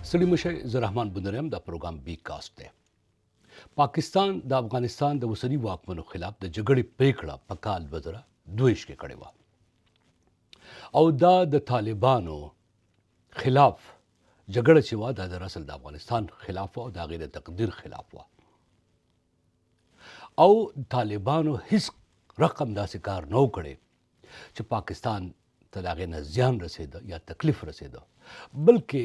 ستړي مشه، زه رحمان بندر یم. دا پروګرام بي کاست دی. پاکستان د افغانستان د اوسني واکمنو خلاف د جګړې پریکړه په کال 2022 کې کړې وه او دا د طالبانو خلاف جګړه چې وه، دا در اصل د افغانستان خلاف وه او د هغې د تقدیر خلاف وه او طالبانو هیڅ رقم داسې کار نه و کړی چې پاکستان ته د هغې نه زیان رسېده یا تکلیف رسېده، بلکې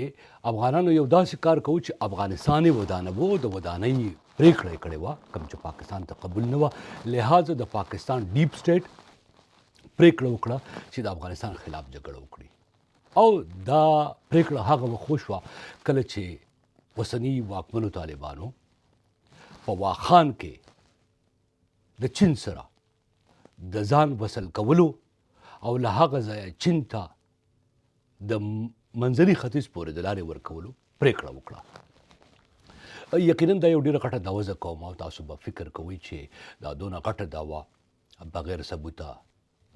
افغانانو یو داسې کار کوو چې افغانستان یې ودانوو. د ودانۍ پرېکړه یې کړې وه، کوم چې پاکستان ته قبول نه وه. لهذا د پاکستان deep state پرېکړه وکړه چې د افغانستان خلاف جګړه وکړي او دا پرېکړه هغه وخت وشوه کله چې اوسني واکمنو طالبانو په واخان کې د چین سره د ځان وصل کولو او له هغه ځایه چین ته د منځني ختیځ پورې د لارې ورکولو پرېکړه وکړه. یقینا دا یو ډیره غټه دعوه زه کوم او تاسو به فکر کوئ چې دا دونه غټه دعوه بغیر ثبوته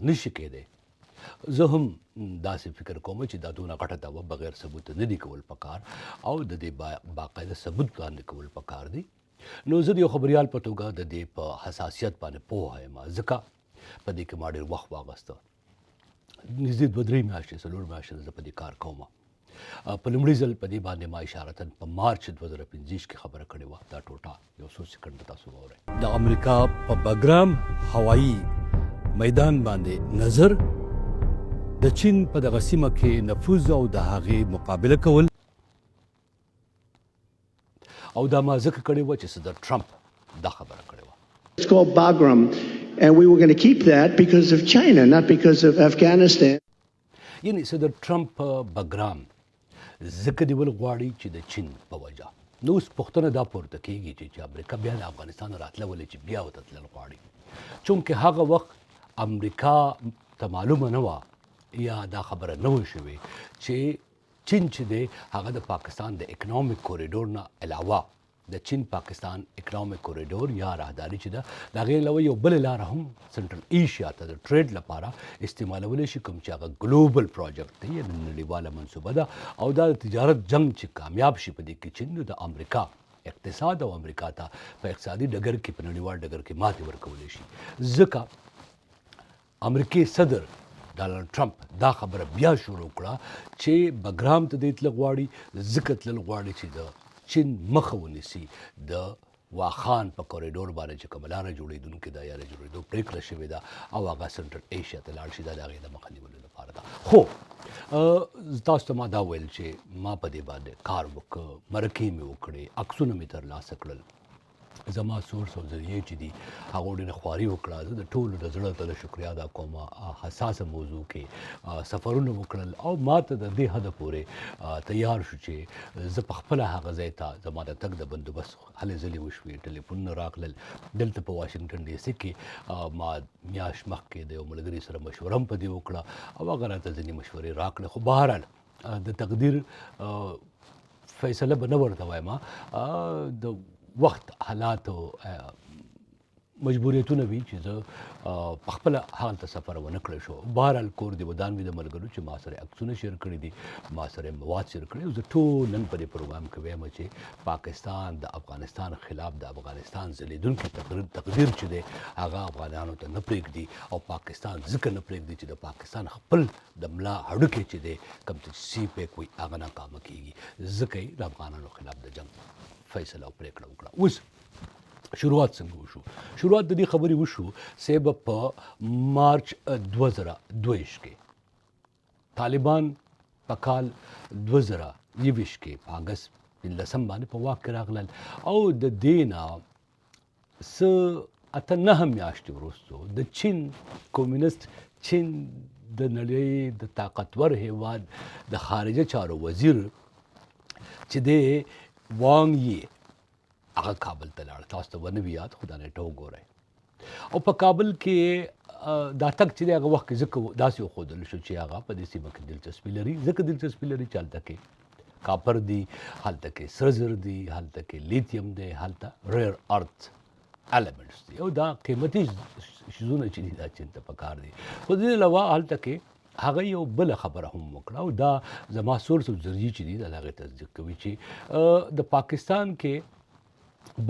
نشي کېدی. زه هم داسې فکر کوم چې دا دونه غټه دعوه بغیر ثبوت نه دي کول پکار او د دې باقاعده ثبوت وړاندې کول پکار دي. نو زه د یو خبریال په توګه د دې په حساسیت باندې پوه یم، ځکه په دې کې ما ډېر وخت واغسته، نږدې دوه درې میاشتې، 4 میاشتې زه په دې کار کوم. په لومړي ځل په دې باندې ما اشارتاً په مارچ 2025 کې خبره کړې وه. دا ټوټه یو څو سیکنډ تاسو واورئ. د امریکا په بګرام هوایی میدان باندې نظر، د چین په دغه سیمه کې نفوذ او د هغې مقابله کول، او دا ما ځکه کړې وه چې صدر ټرمپ دا خبره کړې وه. It's called Bagram, and we were going to keep that because of China, not because of Afghanistan. یعنی صدر ټرمپ بګرام ځکه نیول غواړي چې د چین په وجه. نو اوس پوښتنه دا پورته کیږي چې امریکا بیا د افغانستان راتله ولې چې بیا ورته تلل غواړي؟ چونکه هغه وخت امریکا ته معلومه نه وه یا دا خبره نه وه شوې چې چین چې دی، هغه د پاکستان د economic corridor نه علاوه، د چین پاکستان economic corridor یا راهداري چې ده، د هغې علاوه یو بله لاره هم سنټرل ایشیا ته د trade لپاره استعمالولی شي، کوم چې هغه global project دی، یعنې نړیواله منصوبه ده. او دا د تجارت جنگ چې کامیاب شي په دې کې چین، نو د امریکا اقتصاد او امریکا ته په اقتصادي ډګر کې، په نړیوال ډګر کې ماتې ورکولی شي. ځکه امریکې صدر ډانلډ ټرمپ دا خبره بیا شروع کړه چې بګرام ته دی تلل غواړي، ځکه تلل غواړي چې د چین مخه ونیسي د واخان په کوریډور باندې چې کومه لاره جوړېدونکې ده یا د جوړېدو پرېکړه شوې ده او هغه سنټرل ایشیا ته لاړ شي. دا د هغې د مخه نیولو لپاره ده. خو تاسو ته ما دا ویل چې ما په دې باندې کار وکړ، مرکې مې وکړې، عکسونه مې ترلاسه کړل. زما source او ذریعې چې دي، هغو ډېره خواري وکړه. زه د ټولو د زړه تله شکریا ادا کوم. حساسه موضوع کې سفرونه وکړل او ما ته د دې حده پورې تیار شو چې زه په خپله هغه ځای ته زما د تګ د بندوبست هلې ځلې وشوې، ټلیفونونه راغلل. دلته په واشنګټن ډي سي کې ما میاشت مخکې د یو ملګري سره مشوره هم په دې وکړه او هغه راته ځینې مشورې راکړې. خو بهرحال د تقدیر فیصله به نه ورته وایم، د وخت حالات او مجبوریتونه وي چې زه په خپله هلته سفر ونه کړی شو. بهرحال کور دې ودان وي د ملګرو چې ما سره عکسونه share کړي دي، ما سره مواد share کړي. زه ټول نن په دې پروګرام کې وایم چې پاکستان د افغانستان خلاف د افغانستان ځلېدونکي تقدیر چې دی، هغه افغانانو ته نه پرېږدي او پاکستان ځکه نه پرېږدي چې د پاکستان خپل د ملا هډوکی چې دی، کوم ته چې سی پیک وایي، هغه ناکامه کېږي، ځکه یې د افغانانو خلاف د جنګ فیصله او پرېکړه وکړه. اوس شروعات څنګه وشو؟ شروعات د دې خبرې وشو صاحب په مارچ 2022 کې. طالبان په کال 2021 کې په اګست 15 باندې په واک کې راغلل او د دې نه څه 8-9 میاشتې وروسته د چین، کمونست چین، د نړۍ د طاقتور هیواد د خارجه چارو وزیر چې دی وانګ یي، هغه کابل ته لاړ. تاسو ته ونه وي یاد، خو دا نیټه وګورئ. او په کابل کې دا تګ چې دی، هغه وخت کې ځکه داسې وښودل شو چې هغه په دې سیمه کې دلچسپي لري، ځکه دلچسپي لري چې هلته کې copper دي، هلته کې سره زر دي، هلته کې لیتیم دی، هلته rare earth elements دي او دا قیمتي شیزونه چې دي، دا چین ته پکار دي. خو دې علاوه هلته کې هغه یو بله خبره هم وکړه او دا زما سورس او ذریعې چې دي دا د هغې تصدیق کوي چې د پاکستان کې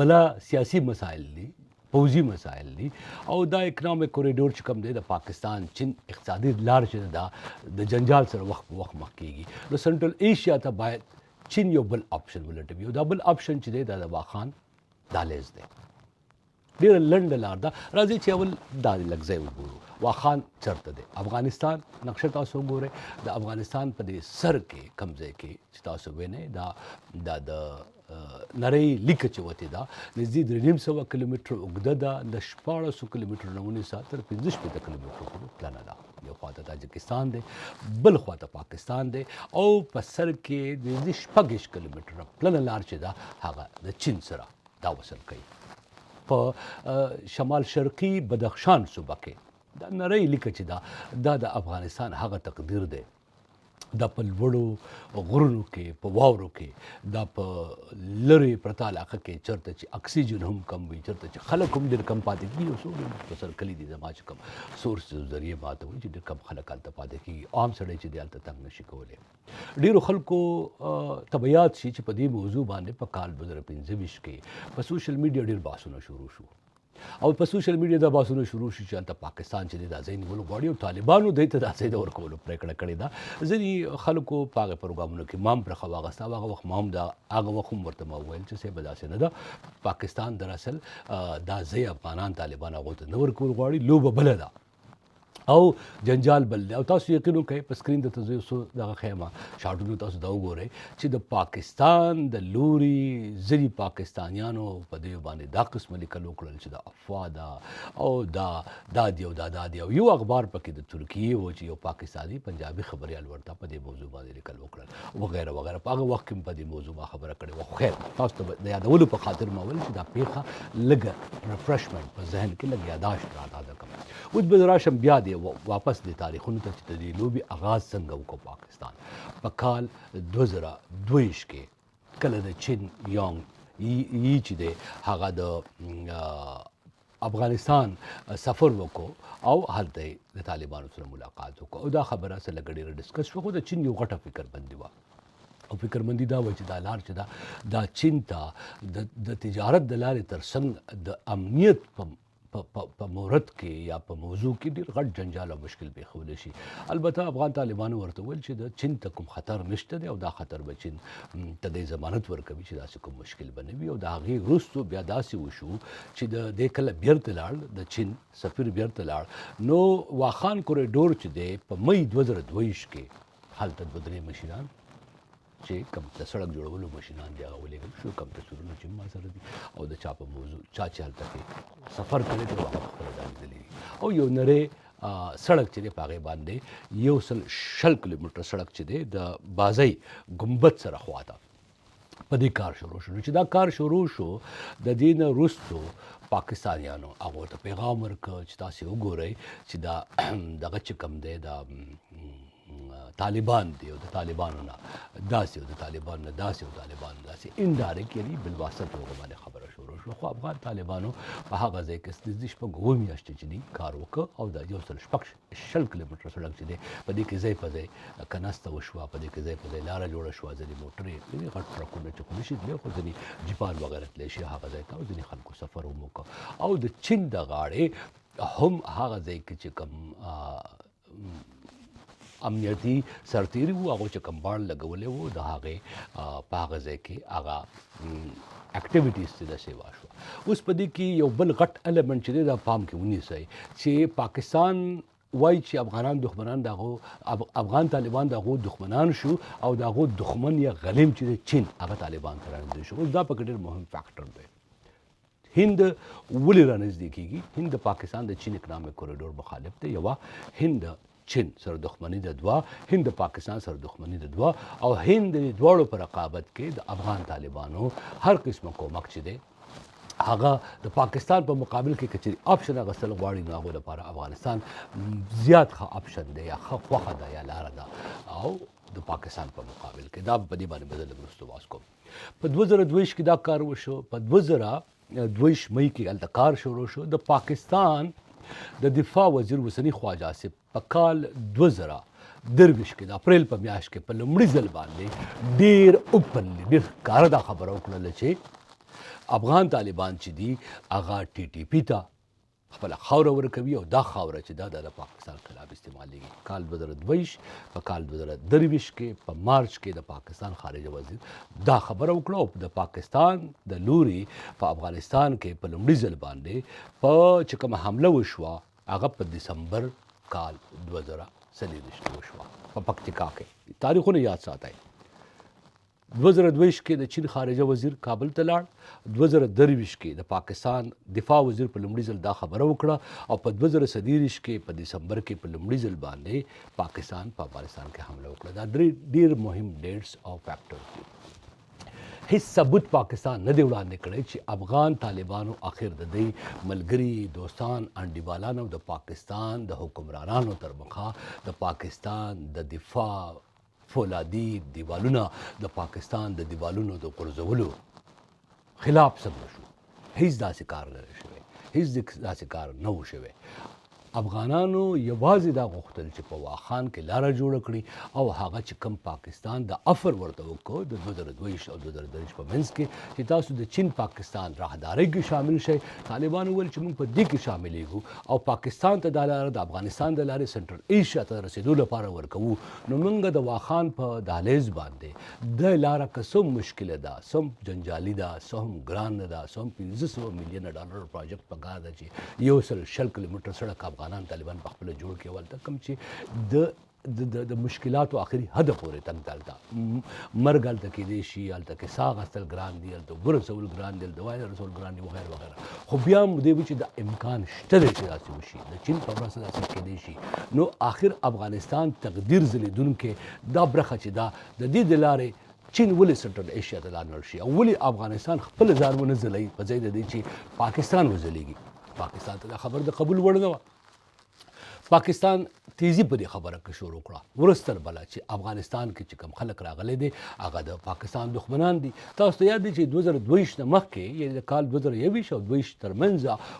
بلا سیاسي مسایل دي، پوځي مسایل دي او دا اکنامک کوریډور چې کوم دی د پاکستان چین اقتصادي لار چې ده د جنجال سره وخت په وخت مخ کیږي. نو سنټرل ایشیا ته باید چین یو بل آپشن ولټوي او دا بل آپشن چې دی دا د واخان دهلیز دی، ډیره لنډه لار ده. راځئ چې اول دا لږ ځای وګورو واخان چرته دی. افغانستان نقشه تاسو وګورئ، د افغانستان په دې سر کې کوم ځای کې چې تاسو وینئ دا دا د نرۍ لیکه چې وتې ده نږدې 350 کیلومتره اوږده ده، له 16 کیلومترو نه ونیسه تر 65 کیلومترو پورې پلنه ده. یو خواته تاجکستان دی، بل خواته پاکستان دی او په سر کې نږدې 26 کیلومتره پلنه لار چې ده هغه د چین سره دا وصل کوي. په شمال شرقي بدخشان صوبه کې دا نرۍ لیکه چې ده دا د افغانستان هغه تقدیر دی، دا په لوړو غرونو کې په واورو کې دا په لرې پرته علاقه کې چرته چې اکسیجن هم کم وي، چرته چې خلک هم ډېر کم پاتې کېږي. یو څو ډېر مختصر کلي دي زما چې کوم سورس ذریعې ماته وایي چې ډېر کم خلک هلته پاتې کېږي، عام سړی چې دی هلته تنګ نشي کولی. ډېرو خلکو ته به یاد شي چې په دې موضوع باندې په کال 2025 کې په سوشل میډیا ډېر بحثونه شروع شو او په سوشل میډیا دا بحثونه شروع شو چې هلته پاکستان چې دی دا ځای نیول غواړي او طالبانو دی ته دا ځای د ورکولو پرېکړه کړې ده. ځینې خلکو په هغه پروګرامونو کې ما هم برخه واخیسته او هغه وخت ما هم دا هغه وخت هم ورته ما وویل چې صاحب داسې نه ده، پاکستان دراصل دا ځای افغانان طالبان هغو ته نه ورکول غواړي، لوبه بله ده او جنجال بل دی. او تاسو یقین وکړئ په سکرین درته زه یو څو دغه ښیم شاټونه تاسو دا وګورئ چې د پاکستان د لوري ځینې پاکستانیانو په دې باندې دا قسمه لیکل وکړل چې دا افواه ده او دا دا دی او دا دا دی. او یو اخبار پکې د ترکیې و چې یو پاکستاني پنجابي خبریال ورته په دې موضوع باندې لیکل وکړل وغیره وغیره. په هغه وخت کې په دې موضوع ما خبره کړې وه. خو خیر تاسو ته د یادولو په خاطر ما ویل چې دا پیښه لږه ریفرشمنټ په ذهن کې لږ یاداشت را تازه کړم. اوس به راشم بیا دې واپس دې تاریخونو ته چې د دې لوبې آغاز څنګه وکړو. پاکستان په کال 2022 کې کله د چین یانګ یي چې دی هغه د افغانستان سفر وکړو او هلته یې د طالبانو سره ملاقات وکړو او دا خبره څه لږه ډېره ډسکس شوه. خو د چین یو غټه فکرمندي وه او فکرمندي دا وه چې دا لار چې ده دا چین ته د تجارت د لارې ترڅنګ د امنیت په مورد کې یا په موضوع کې ډېر غټ جنجال او مشکل پېښولی شي. البته افغان طالبانو ورته وویل چې د چین ته کوم خطر نشته دی او دا خطر به چین ته د ضمانت ورکوي چې داسې کوم مشکل به نه وي. او د هغې وروسته بیا داسې وشو چې د دې کله بیرته لاړ، د چین سفیر بیرته لاړ، نو واخان کوریډور چې دی په مئی 2022 کې هلته دوه درې مشینان چې کوم د سړک جوړولو ماشینان دي هغه ولېږل شو، کوم تصویرونه چې ما سره دي او د چا په موضوع چا چې هلته کې سفر کړی دی هغه په خپله دا لیدلی دي. او یو نری سړک چې دی په هغې باندې 120 کیلومتره سړک چې دی د بازۍ ګنبد سره خواته په دې کار شروع شو. چې دا کار شروع شو د دې نه وروسته پاکستانیانو هغو ته پیغام ورکړ چې تاسې وګورئ چې دا دغه چې کوم دی دا طالبان دی او د طالبانو نه داسې او د طالبانو نه داسې او طالبانو داسې انډایرکټ یعنی بالواسطه توګه باندې خبره شروع شوه. خو افغان طالبانو په هغه ځای کې نږدې شپږ اووه میاشتې چې دي کار وکړ او دا 126 کیلومتره سړک چې دی په دې کې ځای په ځای کناسته وشوه، په دې کې ځای په ځای لاره جوړه شوه، ځینې موټرې ځینې غټ ټرکونه چې خو نشي تللی خو ځینې جیپان وغیره تللی شي هغه ځای ته او ځینې خلکو سفر هم وکړ. او د چین د غاړې هم هغه ځای کې چې کوم امنیتي سرتیري وو هغو چې کوم باړ لګولی وو د هغې په هغه ځای کې هغه اکټیویټیز چې ده سیوا شوه. اوس په دې کې یو بل غټ الیمنټ چې دی دا پام کې ونیسئ چې پاکستان وایي چې افغانان دښمنان د هغو افغان طالبان د هغو دښمنان شو او د هغو دښمن یا غلیم چې دی چین هغه طالبان ته رانږدې شو. اوس دا پکې ډېر مهم فیکټر دی. هند ولې رانږدې کیږي؟ هند د پاکستان د چین اکنامک کوریډور مخالف دی. یوه هند چین سره دښمني ده، دوه هند د پاکستان سره دښمني ده، دوه او هند د دواړو په رقابت کې د افغان طالبانو هر قسمه کومک چې دی هغه د پاکستان په مقابل کې که چېرې آپشن اخیستل غواړي نو هغو لپاره افغانستان زیات ښه آپشن دی یا ښه خوښه ده یا لاره ده او د پاکستان په مقابل کې دا په دې باندې به زه لږ وروسته بحث کوم. په 2022 کې دا کار وشو، په 2022 مئی کې هلته کار شروع شو. د پاکستان د دفاع وزیر وسنی خواجه آصف په کال درویشت کې د اپریل په میاشت کې په لومړي ځل باندې ډیر اوپنلی، ډیر ښکاره دا خبره وکړله چې افغان طالبان چې دي هغه ټي ټي پي ته خپله خاوره ورکوي او دا خاوره چې دا د پاکستان خلاف استعمالیږي. کال 2022، په کال 2023 کې په مارچ کې د پاکستان خارجه وزیر دا خبره وکړه او د پاکستان د لوري په افغانستان کې په لومړي ځل باندې په چې کومه حمله وشوه، هغه په دسمبر کال 2024 کې وشوه په پکتیکا کې. تاریخونه یاد ساتئ. 2022 کې د چین خارجه وزیر کابل ته لاړ، 2023 کې د پاکستان دفاع وزیر په لومړي ځل دا خبره وکړه او په 2023 کې په دسمبر کې په لومړي ځل باندې پاکستان په افغانستان کې حمله وکړه. دا درې ډیر مهم dates او factors دي. هیڅ ثبوت پاکستان نه دی وړاندې کړی چې افغان طالبانو اخر د دوی ملګري، دوستان، انډیوالان او د پاکستان د حکمرانانو تر مخه د پاکستان د دفاع فولادي دیوالونه، د پاکستان د دیوالونو د غورځولو خلاف څنګه شو. هیڅ داسې کار نه شوی، هیڅ داسې کار نه و شوی. افغانانو یوازې دا غوښتل چې په واخان کې لاره جوړه کړي او هغه چې کم پاکستان د offer ورته وکړو د 2022 او 2023 په منځ کې چې تاسو د چین پاکستان راهدارۍ کې شامل شئ، طالبانو ویل چې موږ په دې کې شاملېږو او پاکستان ته دا لاره د افغانستان د لارې سنټرل ایشیا ته رسېدو لپاره ورکوو، نو موږ د واخان په دهلیز باندې د لاره که څه مشکله ده، څه جنجالي ده، څه هم ګرانه ده، څه هم 500 میلیونه ډالر پروجیکټ پکار ده چې 120 کیلومتر سړک افغانان طالبان په خپله جوړ کړي، هلته کوم چې د مشکلاتو آخري حد پورې تنګ، هلته مرګ هلته کېدی شي، هلته کې ساه اخیستل ګران دي، هلته اوبه رسول ګران دي، هلته وایي رسول ګران دي، وغیره وغیره، خو بیا هم دی چې د امکان شته دی چې داسې وشي، د چین په مرسته داسې کېدی شي. نو آخر افغانستان تقدیر ځلېدونکی دا برخه چې دا د دې د لارې چین ولې سنټرل ایشیا ته لاړ شي او ولې افغانستان خپل ځان ونه ځلوي په ځای د دې چې پاکستان وځلېږي؟ پاکستان ته دا خبر د قبول وړ نه وه. پاکستان تیزی په دې خبره کې شروع کړه وروسته بله چې افغانستان کې چې کوم خلک راغلي دي، هغه د پاکستان دښمنان دي. تاسو ته یاد دي چې 2022 نه مخکې، یعنې د کال 2021 او 22 ترمنځ،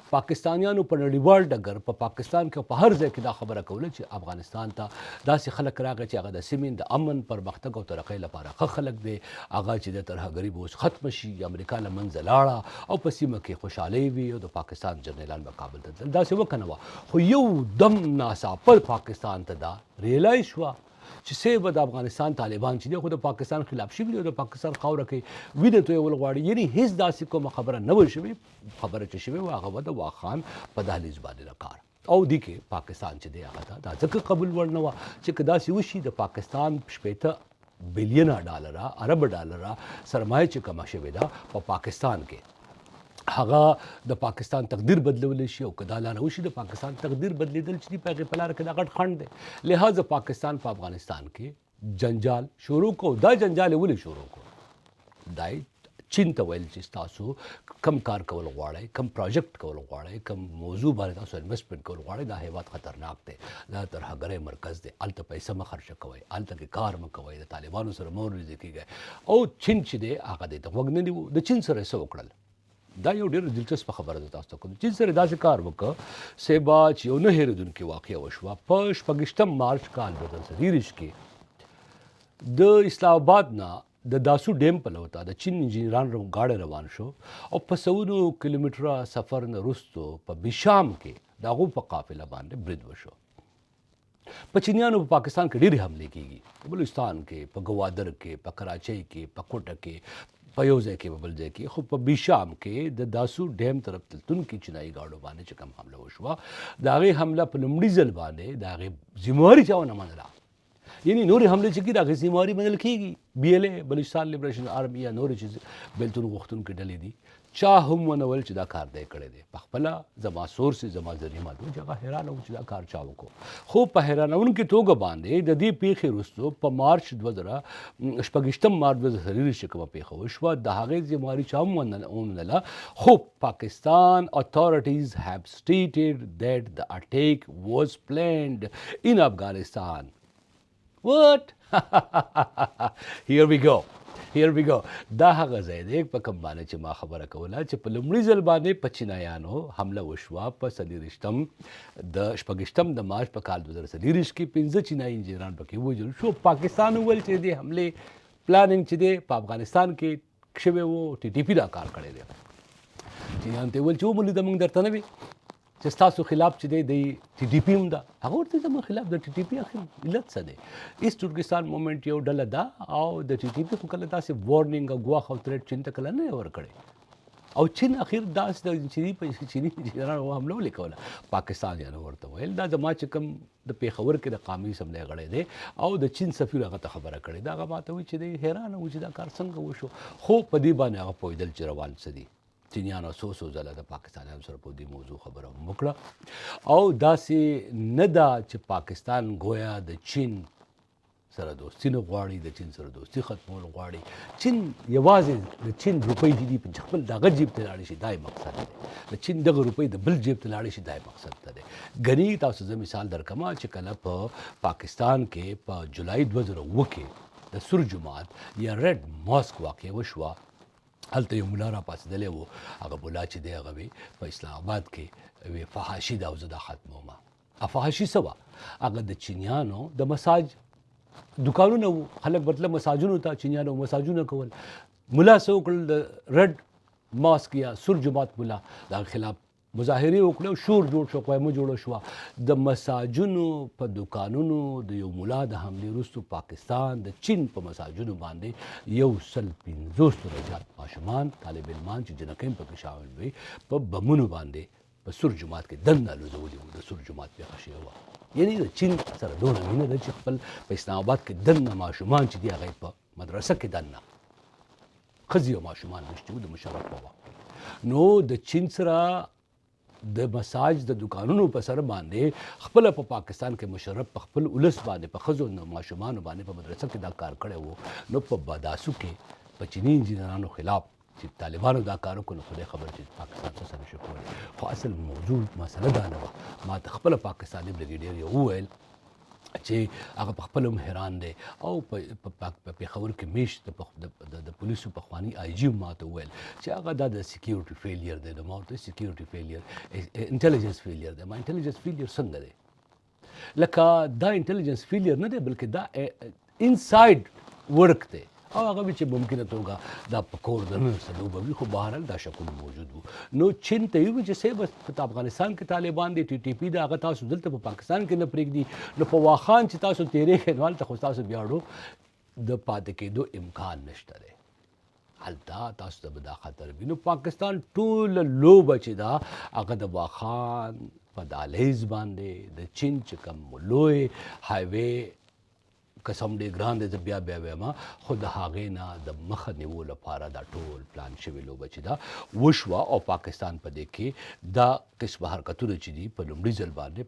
پاکستانیانو په نړیوال ډګر، په پاکستان کې، په هر ځای کې دا خبره کوله چې افغانستان ته داسې خلک راغلي چې هغه د سیمې د امن، پرمختګ او ترقۍ لپاره ښه خلک دي، هغه چې د ترهګري به اوس ختمه شي، امریکا له منځه لاړه او په سیمه کې خوشحالۍ وي او د پاکستان جنرالان به کابل ته تلل. داسې وکنه وه، خو یو دم ناڅاپه پاکستان ته دا realize شوه چې صاحب د افغانستان طالبان چې دي، خو د پاکستان خلاف شوي دي او د پاکستان خاوره کې وینه تویول غواړي. یعنی هیڅ داسې کومه خبره نه وه شوې. خبره چې شوې وه، هغه وه د واخان په دهلیز باندې د کار او دې کې پاکستان چې دی هغه ته دا ځکه قبول وړ نه وه چې که داسې وشي، د پاکستان 60 بلیونه ډالره، ارب ډالره سرمایه چې کمه شوې ده په پاکستان کې، هغه د پاکستان تقدیر بدلولی شي او که دا لاره وشي، د پاکستان تقدیر بدلیدل چې دي، په هغې په لاره کې دا غټ خنډ دی. لهذا پاکستان په افغانستان کې جنجال شروع کو. دا جنجال یې ولې شروع کړو؟ دا چین ته ویل چې تاسو کم کار کول غواړئ، کم پروجیکټ کول غواړئ، کم موضوع باندې تاسو investment کول غواړئ، دا هیواد خطرناک دی، دا ترهګرۍ مرکز دی، هلته پیسې مه خرچه کوئ، هلته کې کار مه کوئ، د طالبانو سره مه ورنږدې کېږئ. او چین چې دی هغه دې ته غوږ نه نیو. د چین سره یې څه وکړل؟ دا یو ډېر دلچسپه خبره ده، تاسو ته کوم. چین سره داسې کار وکړ سیبا چې یو نه هېرېدونکې واقعه وشوه. په 26 مارچ کال 2023 کې د اسلام آباد نه د داسو ډیم په لور ته د چین انجینران ګاډی روان شو او په سوونو کیلومتره سفر نه وروسته په بشام کې د هغو په قافله باندې برید وشو. په چینیانو په پاکستان کې ډېرې حملې کیږي، په بلوچستان کې، په ګوادر کې، په کراچۍ کې، په کوټه کې، په یو ځای کې، په بل ځای کې، خو په بیشام کې د داسو ډیم طرف ته تلونکي چینایي ګاډو باندې چې کوم حمله وشوه، د هغې حمله په لومړي ځل باندې د هغې ذمهواري چا ونه منله. یعنی نورې حملې چې کېږي، د هغې ذمهواري منل کېږي، بي ایل ای، بلوچستان لبریشن آرمي یا نورې چې بېلتون غوښتونکې ډلې دي، چا هم ونه ویل چې دا کار دی کړی دی. په خپله زما source، زما ذریعه ماته چې هغه حیران و چې دا کار چا وکړو. خو په حیرانوونکې توګه باندې د دې پیښې وروسته په مارچ 2026 مارچ 2024 چې کومه پیښه وشوه، د هغې ذمهواري چا هم ومنله، خو پاکستان authorities have stated that the attack was planned in Afghanistan. What? Here we go. Here we go. دا هغه ځای دی په کوم باندې چې ما خبره کوله چې په لومړي ځل باندې په چینایانو حمله وشوه په څلېرویشتم د شپږشتم د مارچ په کال 2024 کې پنځه چینایي انجینران پکې ووژل شو. پاکستان وویل چې د دې حملې پلانینګ چې دی په افغانستان کې شوی وو، ټي ټي پي دا کار کړی دی. چینایان ته ویل چې ومو لیده، موږ درته نه وي چې ستاسو خلاف چې دی د ټي ټي پي هم ده. هغه ورته زموږ خلاف د ټي ټي پي اخر علت څه دی؟ ایست ترکستان مومنټ یو ډله ده او د ټي ټي پي خو کله داسې وارنینګ او ګواښ او تریټ چین ته کله نه ورکړی، او چین اخر داسې د چیني په چیني انجینرانو حمله ولې کوله؟ پاکستان یې ورته ویل دا زما چې کوم د پېښور کې د قامي اسمبلۍ غړی دی او د چین سفیر هغه ته خبره کړې ده، هغه ماته وایي چې دی حیران و چې دا کار څنګه وشو، خو په دې باندې هغه پوهېدل چې روان څه دي. چینیانو څو څو ځله د پاکستانیانو سره په دې موضوع خبره هم وکړه، او داسې نه ده چې پاکستان ګویا د چین سره دوستی نه غواړي، د چین سره دوستی ختمول غواړي. چین یوازې د چین روپۍ چې دي په خپل دغه جیب ته لاړې شي، دا یې مقصد دی. د چین دغه روپۍ د بل جیب ته لاړې شي، دا یې مقصد نه دی. ګني تاسو زه مثال درکم چې کله په پاکستان کې په جولای 2007 کې د سور جومات یا ریډ ماسک واقع وشوه، هلته یو ملا را پاڅېدلی و، هغه ملا چې دی هغه وی په اسلام آباد کې وی فحاشي ده او زه دا ختموم. فحاشي څه وه؟ هغه د چینیانو د مساج دکانونه وو، خلک به تله مساجونو ته، چینیانو مساجونه کول. ملا څه وکړل؟ د ریډ ماسک یا سور جومات ملا د هغه خلاف مظاهرې وکړې او شور جوړ شو، قیمه جوړه شوه. د مساجونو په دکانونو د یو ملا د حملې وروسته پاکستان د چین په مساجونو باندې 150 تنه زیات ماشومان، طالب علمان چې جنکۍ هم پکې شامل وي، په بمونو باندې په سور جومات کې دننه الوزولي وو. د سور جومات پېښه شوې وه. یعنی د چین سره دونه مینه ده چې خپل په اسلام آباد کې دننه ماشومان چې دي هغه په مدرسه کې دننه ښځې او ماشومان نشته وو د مشرف په وخت کې. نو د چین سره د مساج د دکانونو په سر باندې خپل په پاکستان کې مشرف په خپل ولس باندې، په ښځو او ماشومانو باندې په مدرسه کې دا کار کړی وو، نو په بداسو کې په چیني انجینرانو خلاف چې طالبانو دا کار وکړ، نو خدای خبر چې پاکستان څه سره شي کولی. خو اصل موضوع مسله دا نه وه. ما ته خپله پاکستاني بریګیډیر یو وویل چې هغه په خپل هم حیران دی او په پېښور کې میشت د پولیسو پخوانی آی جي ما ته وویل چې هغه دا د سکیورټي فیلیر دی. نو ما ورته سکیورټي فیلیر انټلیجنس فیلیر دی. ما انټلیجنس فیلیر څنګه دی؟ لکه دا انټلیجنس فیلیر نه دی، بلکې دا انساید ورک دی. او هغه وی چې ممکنه توګه دا په کور دننه څه لوبه وي، خو بهرحال دا شکونه موجود وو. نو چین ته یې وویل چې صاحب په افغانستان کې طالبان دي، ټي ټي پي ده، هغه تاسو دلته په پاکستان کې نه پرېږدي، نو په واخان چې تاسو تېرېږئ نو هلته خو تاسو بیا ډو د پاتې کېدو امکان نشته دی، هلته تاسو ته به دا خطر وي. نو پاکستان ټوله لوبه چې ده هغه د واخان په دهلیز باندې د چین چې کوم لوی هایوی قسم ډېر ګران دی، زه بیا بیا وایم، خو د هغې نه د مخه نیولو لپاره دا ټول پلان شوې لوبه چې ده وشوه. او پاکستان په دې کې دا قسمه حرکتونه چې دي په لومړي ځل باندې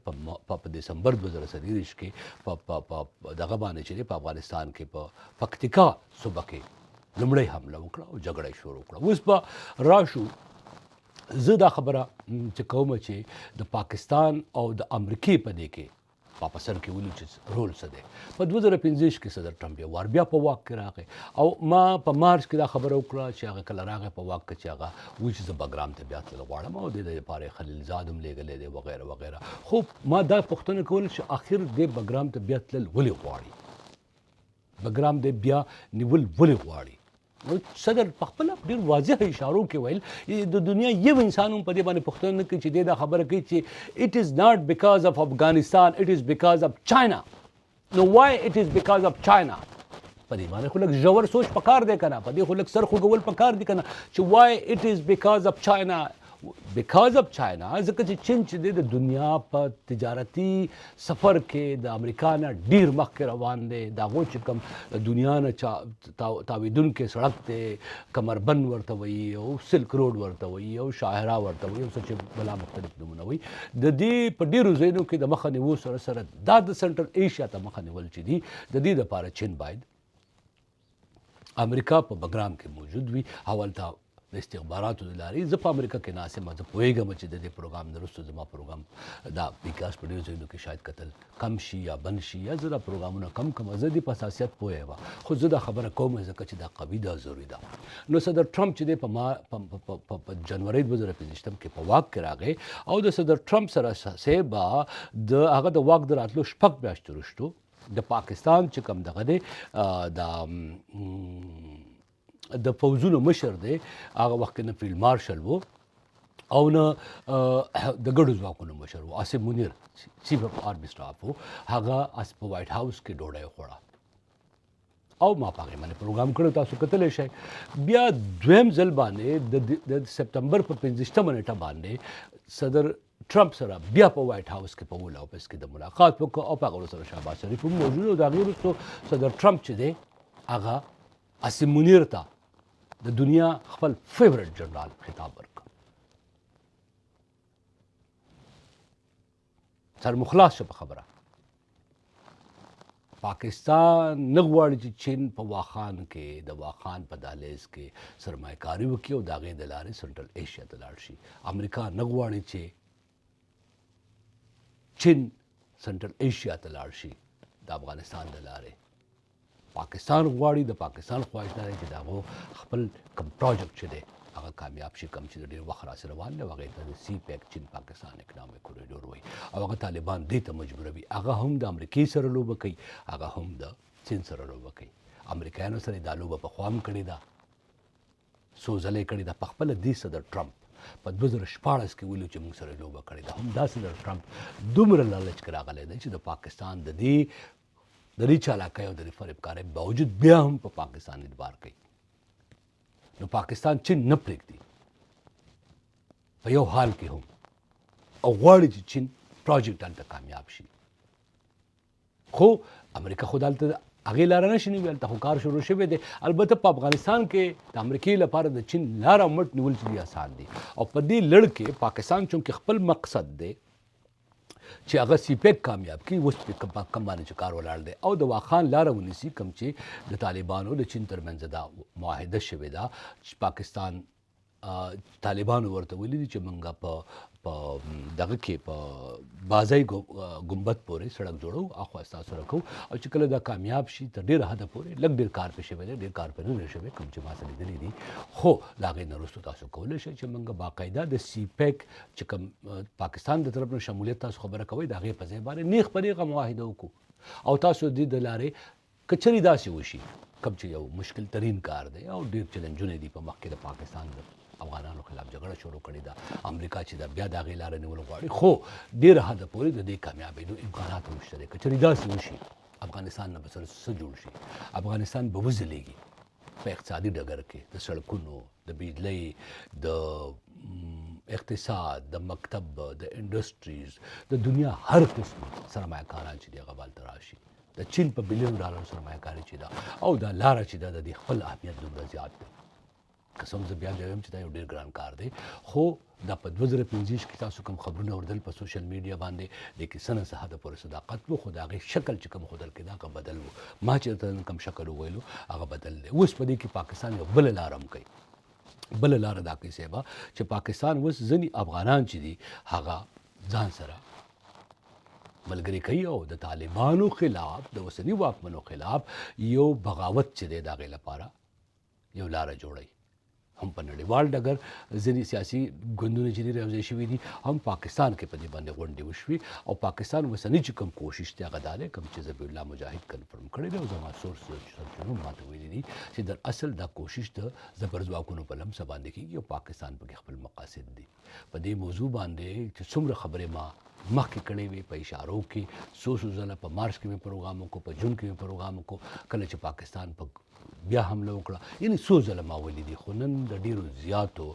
په دسمبر 2024 کې په دغه باندې چې په افغانستان کې په پکتیکا صوبه کې لومړۍ حمله وکړه او جګړه یې شروع کړه. اوس به راشو، زه دا خبره چې کوم چې د پاکستان او د امریکې په دې کې په سر کې ولي چې رول څه دی. په 2025 کې صدر ټرمپ یو وار بیا په واک کې راغی، او ما په مارچ کې دا خبره وکړه چې هغه کله راغی په واک کې چې هغه وایي چې زه بګرام ته بیا تلل غواړم او د دې لپاره خلیلزاد هم لېږلی دی وغیره وغیره. خو ما دا پوښتنه کوله چې اخر دې بګرام ته بیا تلل ولې غواړي، بګرام دې بیا نیول ولې غواړي؟ نو صدر په خپل ډیر واضح اشارو کې ویل د دنیا یو انسان هم په دې باندې پوښتنه نه کوي چې دې دا خبره کوي چې اټ از ناټ بیکاز اف افغانستان، اټ از بیکاز اف چاینا. نو وای اټ از بیکاز اف چاینا؟ په دې باندې خو لږ ژور سوچ پکار دی کنه، په دې خو لږ سر خوږول پکار دی کنه چې وای اټ از بیکاز اف چاینا. بیکاز اف چاینا ځکه چې چین چې دی د دنیا په تجارتي سفر کې د امریکا نه ډیر مخکې روان دی، د هغو چې کوم د دنیا نه تاوېدونکی سړک دی، کمربند ورته وایي او سلک روډ ورته وایي او شاهرا ورته وایي او څه چې بلا مختلف نومونه وایي، د دې په ډیرو ځایونو کې د مخه نیولو سره سره دا د سنټرل ایشیا ته مخه نیول چې دي، د دې لپاره چین باید امریکا په بګرام کې موجود وي او هلته د استخباراتو د لارې، زه په امریکا کې ناست یم، زه پوهېږم چې د دې پروګرام نه وروسته زما پروګرام دا پیکاس په ډېرو ځایونو کې شاید کتل کم شي یا بند شي، یا زه دا پروګرامونه کم کړم. زه دې په حساسیت پوه یم، خو زه دا خبره کوم ځکه چې دا قوي ده، ضروري ده. نو صدر ټرمپ چې دی په ما په جنورۍ 2025 کې په واک کې راغی، او د صدر ټرمپ سره صاحب د هغه د واک د راتلو 6 میاشتې وروسته د پاکستان چې کوم دغه دی، د د فوځونو مشر دی، هغه وخت کې نه فیلډ مارشل وو او نه د ګډو ځواکونو مشر وو، عاصم منیر چیف اف آرمي سټاف وو، هغه اس په وایټ هاوس کې ډوډۍ وخوړه او ما په هغې باندې پروګرام کړی، تاسو کتلی شئ. بیا دویم ځل باندې د سپټمبر په 25مه نېټه باندې صدر ټرمپ سره بیا په وایټ هاوس کې په اول آفس کې د ملاقات وکړ، او په هغه سره شهباز شریف هم موجود. او د هغې وروسته صدر ټرمپ چې دی هغه عاصم منیر ته د دنیا خپل فیورټ جنرال خطاب ورکړ. سر مخلاص شو په خبره. پاکستان نه غواړي چې چین په واخان کې، د واخان په دهلیز کې سرمایه کاري وکړي او د هغې د لارې سنټرل ایشیا ته لاړ شي. امریکا نه غواړي چې چین سنټرل ایشیا ته لاړ شي د افغانستان د لارې. پاکستان غواړي، د پاکستان خواهش دا دی چې د هغو خپل کوم پروجیکټ چې دی هغه کامیاب شي، کوم چې د ډېر وخت راسره روان دی، هغې ته د سی پیک، چین پاکستان اکنامک کوریډور وایي، او هغه طالبان دې ته مجبوروي. هغه هم د امریکې سره لوبه کوي، هغه هم د چین سره لوبه کوي. امریکایانو سره دا لوبه پخوا هم کړې ده، څو ځله یې کړې ده. په خپله دې صدر ټرمپ په 2016 کې ویلو چې موږ سره لوبه کړې ده. هم دا صدر ټرمپ دومره لالچ کې راغلی دی چې د پاکستان د دې چالاکۍ او د دې فریبکارۍ باوجود بیا هم په پاکستان اعتبار کوي. نو پاکستان چین نه پرېږدي په یو حال کې هم، او غواړي چې چین پروجیکټ هلته کامیاب شي. خو امریکا خو دلته هغې لاره نه شي نیولی، هلته خو کار شروع شوی دی. البته په افغانستان کې د امریکې لپاره د چین لاره مټ نیول چې دي اسان دي. او په دې لړ کې پاکستان چونکې خپل مقصد دی چې هغه سی پیک کامیاب کړي، اوس په کوم باندې چې کار ولاړ دی، او د واخان لاره ونیسي، کوم چې د طالبانو د چین ترمنځ دا معاهده شوې ده چې پاکستان طالبانو ورته ویلي دي چې موږ په دغه کې په بازۍ ګنبد پورې سړک جوړو، اخوا ستاسو سره کوو، او چې کله دا کامیاب شي تر ډېره حده پورې، لږ ډېر کار پې شوی دی، ډېر کار پې نه دی شوی کوم چې ما څه لیدلي دي، خو د هغې نه وروسته تاسو کولی شئ چې موږ باقاعده د سی پیک چې کوم پاکستان د طرف نه شمولیت تاسو خبره کوئ، د هغې په ځای باندې نیغ په نیغه معاهده وکړو، او تاسو دې د لارې که چېرې داسې وشي، کوم چې یو مشکل ترین کار دی او ډېر چیلنجونه دي په مخ کې، د پاکستان د افغانانو خلاف جګړه شروع کړې ده، امریکا چې دا بیا د هغې لاره نیول غواړي، خو ډېره حده پورې د دې کامیابېدو امکانات هم شته دی. که چېرې داسې وشي افغانستان نه به سره څه جوړ شي؟ افغانستان به وځلېږي په اقتصادي ډګر کې، د سړکونو، د بجلۍ، د اقتصاد، د مکتب، د انډسټریز، د دنیا هر قسم سرمایه کاران چې دی هغه به هلته راشي. د چین په بلیون ډالر سرمایه کاري چې ده او دا لاره چې ده، د دې خپل اهمیت دومره زیات دی. قسم زه بیا بیا وایم چې دا یو ډیر ګران کار دی، خو دا په 2025 کې تاسو کوم خبرونه اورېدل په سوشل میډیا باندې، دې کې څه نه څه حده پورې صداقت وو، خو د هغې شکل چې کوم ښودل کېده هغه بدل وو. ما چې درته نن کوم شکل وویلو هغه بدل دی. اوس په دې کې پاکستان یو بله لاره هم کوي. بله لاره دا کوي صاحبه چې پاکستان اوس ځینې افغانان چې دي هغه ځان سره ملګری کوي، او د طالبانو خلاف، د اوسني واکمنو خلاف یو بغاوت چې دی د هغې لپاره یو لاره جوړوي. هم په نړیوال ډګر ځینې سیاسي ګوندونه چې دي راوځای شوي دي، هم پاکستان کې په دې باندې غونډې وشوي. او پاکستان اوسنی چې کوم کوشش دی هغه دا دی، کوم چې ذبیح الله مجاهد کنفرم کړی دی او زما سورس سرچینو ماته ویلي دي چې در اصل دا کوشش د زبرځواکونو په لمسه باندې کېږي او پاکستان پکې خپل مقاصد دي. په دې موضوع باندې چې څومره خبرې ما مخکې کړې وې په اشارو کې، څو څو ځله په مارچ کې مې پروګرام وکړو، په جون کې مې پروګرام وکړو، کله چې پاکستان په بیا حمله وکړه، یعنی څو ځله ما ویلي دي. خو نن د ډیرو زیاتو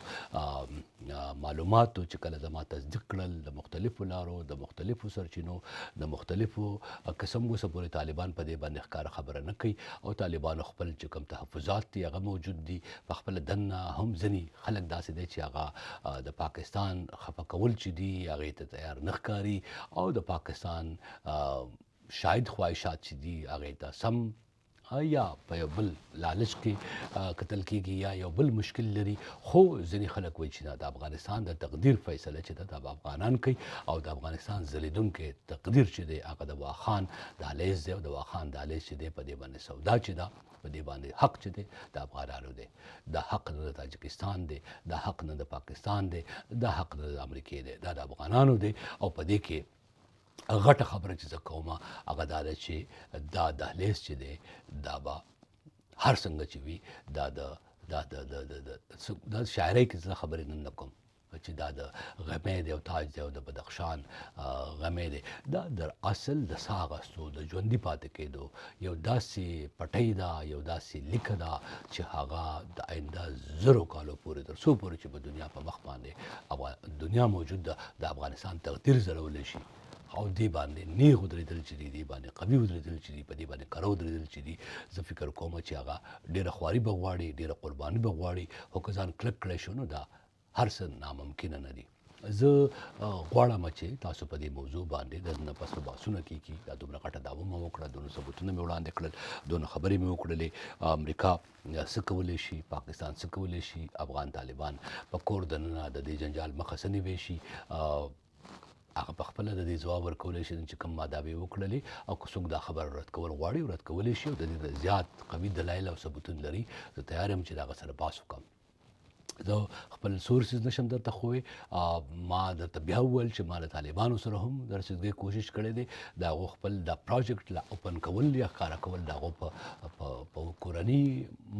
معلوماتو چې کله زما تصدیق کړل د مختلفو لارو، د مختلفو سرچینو، د مختلفو قسم، اوسه پورې طالبان په دې باندې ښکاره خبره نه کوي، او طالبانو خپل چې کوم تحفظات دي هغه موجود دي. په خپله دننه هم ځینې خلک داسې دی چې هغه د پاکستان خفه کول چې دي هغې ته تیار نه ښکاري، او د پاکستان شاید خواهشات چې دي هغې ته سم یا په یو بل لالچ کې کتل کیږي یا یو بل مشکل لري. خو ځینې خلک وایي چې نه، د افغانستان د تقدیر فیصله چې ده دا به افغانان کوي، او د افغانستان ځلیدونکی تقدیر چې دی هغه د واخان دهلیز دی، او د واخان دهلیز چې دی په دې باندې سودا چې ده، په دې باندې حق چې دی د افغانانو دی. دا حق نه د تاجکستان دی، دا حق نه د پاکستان دی، دا حق نه د امریکې دی، دا د افغانانو دی. او په دې کې غټه خبره چې زه کوم هغه دا ده چې دا دهلیز چې دی دا به هر څنګه چې وي، دا د دا د د د د شاعرۍ کې زه خبرې نن نه کوم چې دا د غمې دی او تاج دی او د بدخشان غمې دی. دا در اصل د ساه اخیستو، د ژوندي پاتې کېدو یو داسې پټۍ ده، یو داسې لیکه ده چې هغه د آینده زرو کالو پورې، تر څو پورې چې په دنیا په مخ باندې دنیا موجود ده، د افغانستان تقدیر ځلولی شي. او دې باندې نیغ ودرېدل چې دي، دې باندې قوي ودرېدل چې دي، په دې باندې کره ودرېدل چې دي، زه فکر کوم چې هغه ډېره خواري به غواړي، ډېره قرباني به غواړي، خو که ځان کلک کړی شو نو دا هر څه ناممکنه نه دي. زه غواړم چې تاسو په دې موضوع باندې د نن پس بحثونه کیږي. دا دومره غټه دعوه مې وکړه، دونه ثبوتونه مې وړاندې کړل، دونه خبرې مې وکړلې. امریکا څه کولی شي، پاکستان څه کولی شي، افغان طالبان په کور دننه د دې جنجال مخه څه نیوی شي، هغه په خپله د دې ځواب ورکولی شي چې کوم ما دعوې وکړلې. او که څوک دا خبره رد کول غواړي رد کولی شي، او د دې زیات قوي دلایل او ثبوتونه لري، زه تیار یم چې د هغه سره بحث وکړم. زه خپل sources نشم درته ښووی. ما درته بیا وویل چې ما له طالبانو سره هم د رسیدګۍ کوشش کړی دی، د هغو خپل دا project لا open کول یا ښکاره کول د هغو په کورني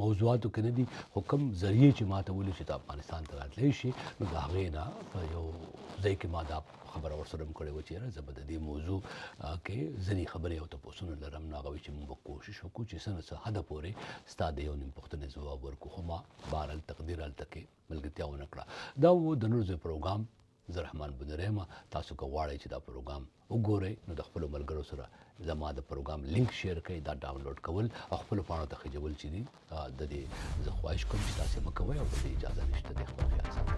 موضوعاتو کې نه دي، خو کوم ذریعې چې ما ته ویلي چې ته افغانستان ته راتلی شي، نو د هغې نه په یو ځای کې ما دا خبره ورسره هم کړې وه چې یاره زه به د دې موضوع کې ځینې خبرې او تپوسونه لرم. نو هغه وایي چې موږ به کوشش وکړو چې څه نه څه حده پورې ستا د یو نیم پوښتنې ځواب ورکړو، خو ما بهرحال تقدیر هلته کې ملګرتیا ونه کړه. دا و د نن ورځې پروګرام. زه رحمان بونیری یم. تاسو که غواړئ چې دا پروګرام وګورئ نو د خپلو ملګرو سره زما د پروګرام لینک share کړئ. دا ډاونلوډ کول او خپلو پاڼو ته خېژول چې دي د دې زه خواهش کوم چې تاسې مه کوئ، او د دې اجازه نشته. د خپل خیال ساتئ.